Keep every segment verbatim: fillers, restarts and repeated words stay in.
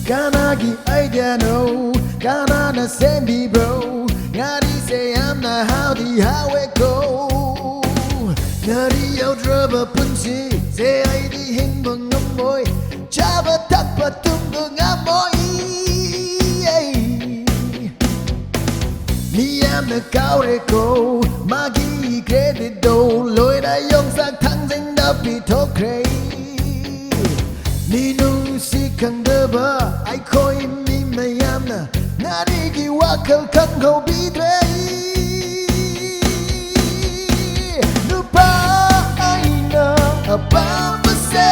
Kana ki idea no, kana na sendi bro, ngari se am na how di how e ko. Ngari yau draba punsi, se ai di hing bang ngam moi, chaba tak pa tung bang ngam moi. Miyamna kau re ko, magi credit do, loina yong sak thang zing da pi thok re. Ni nung si khang da ba, ai khoi mi mayamna, nari ki wakal khang khou bi re. Nupa aina, apa mase,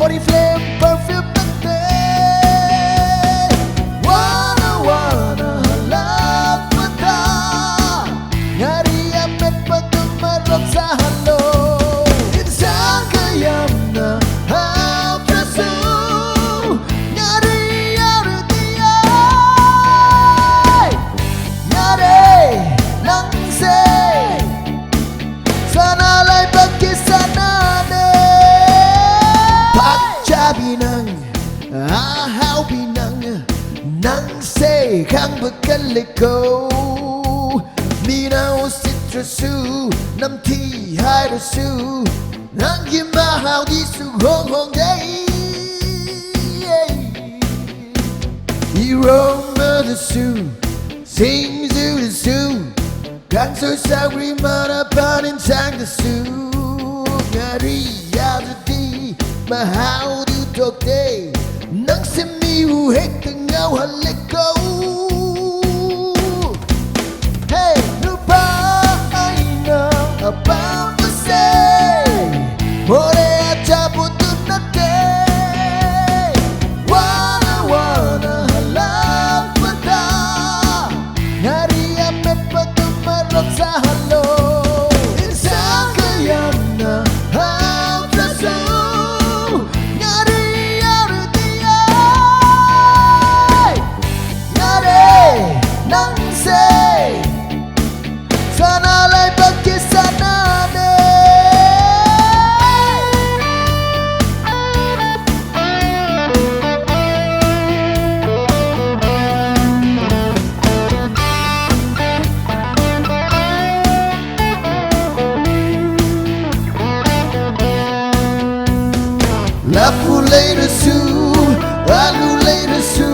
Oriflame perfume nang te. Wana wana halak mata. Ngari amet patum marok sa halo. Insan kayamna hau trasu. Ngari aru di ai. Ngari nang se. Sana lai baki sana ne. Pak cha bi nang, a hau bi nang, nang se khang ba kan le ko. Mi nau sit ra su, nam thi hai ra su, nang ki ma hau di su hong hong de. I rong ma da su, sing zu da su, kan su sa ri ma na pa nin sang da su. Ngari ya da di, ma hau du tok de, nang se mi u hek ta ngau ha le ko. Hey, nupa aina, apa mase, more acha bu tu na te. Wana wana halak mata. Ngari amet patum marok sa halo. Insan kayamna hau trasu. Ngari aru di ai. Ngari nang se. Sana lai baki sana ne. Lapu lei ra su, alu lei ra su,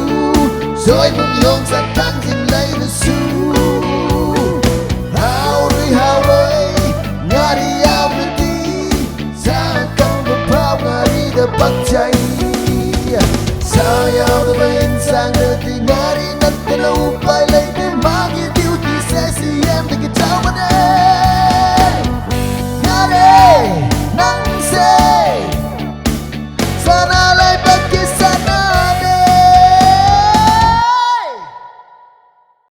soi bum yong sa tang zin lei ra su. Hau rui hau rui, ngari yau ra di, sa kang ba pau ngari da bak chai. Sa yau da ba insang da di ngari nat ta lou pai lei di magi diu di se si em di ki chau ba de. Ngari nang se. Sana